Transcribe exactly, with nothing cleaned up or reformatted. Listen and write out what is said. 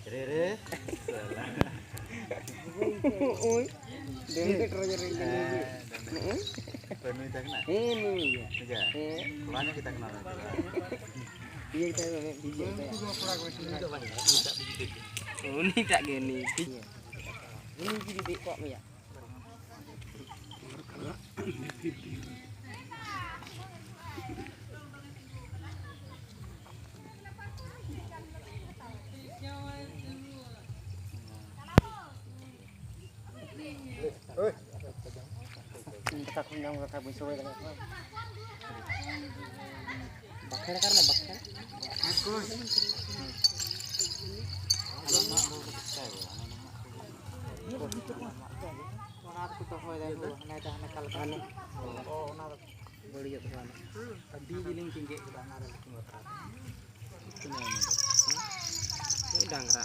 ᱨᱮ ᱨᱮ᱾ ᱳᱭ᱾ ᱰᱮᱢ ᱜᱮ ᱴᱨᱚᱡᱟᱨ ᱨᱮ ᱦᱮᱸ, ᱰᱮᱢ ᱜᱮ᱾ ᱦᱮᱸ᱾ ᱯᱟᱹᱱᱩᱭ ᱛᱟᱦᱮᱸ ᱠᱟᱱᱟ? ᱦᱮᱸ, ᱱᱩᱭ ᱜᱮ᱾ ᱵᱩᱡᱷᱟᱹᱣ? ᱦᱮᱸ᱾ ᱠᱚᱲᱟ ᱧᱚᱜ ᱜᱮ ᱛᱟᱦᱮᱸ ᱠᱟᱱᱟ ᱩᱱᱤ ᱫᱚ᱾ ᱤᱭᱟᱹ ᱜᱮ ᱛᱟᱦᱮᱸ ᱠᱟᱱᱟ, ᱵᱤᱡᱤ ᱜᱮ ᱛᱟᱦᱮᱸ ᱠᱟᱱᱟ᱾ ᱩᱱᱤ ᱫᱚ ᱵᱟᱝ ᱠᱟᱱᱟ, ᱩᱱᱤᱴᱟᱜ ᱵᱤᱡᱤ ᱜᱮ᱾ ᱩᱱᱤᱴᱟᱜ ᱜᱮ ᱩᱱᱤ᱾ ᱩᱱᱤ ᱡᱩᱫᱤ ᱫᱮᱡ ᱠᱚᱜ ᱢᱮᱭᱟ᱾ ᱤᱧ ᱫᱟᱠᱟ ᱠᱚᱧ ᱡᱚᱢ ᱠᱟᱫᱟ, ᱵᱟᱹᱧ ᱥᱚᱲᱮ ᱫᱟᱲᱮᱭᱟᱜ ᱠᱟᱱᱟ᱾ ᱵᱟᱠᱷᱮᱲ ᱠᱟᱱᱟ, ᱵᱟᱠᱷᱮᱲ᱾ ᱚᱱᱟ ᱫᱚᱠᱚ ᱫᱚᱦᱚᱭᱮᱫᱟ, ᱦᱟᱱᱮ ᱫᱚ ᱦᱟᱱᱮ ᱠᱟᱞᱠᱟ᱾ ᱚ, ᱚᱱᱟ ᱫᱚ ᱵᱟᱹᱲᱤᱡᱚᱜ ᱛᱟᱠᱚᱣᱟ᱾ ᱟᱹᱰᱤ ᱡᱤᱞᱤᱧ ᱠᱤᱱ ᱜᱮᱫ ᱠᱮᱫᱟ, ᱚᱱᱟ ᱨᱮ ᱞᱮᱠᱤᱱ ᱵᱟᱛᱨᱟᱣ᱾ ᱛᱤᱱᱟᱹᱜ ᱚᱱᱟ ᱫᱚ? ᱦᱮᱸ? ᱰᱟᱝᱨᱟ᱾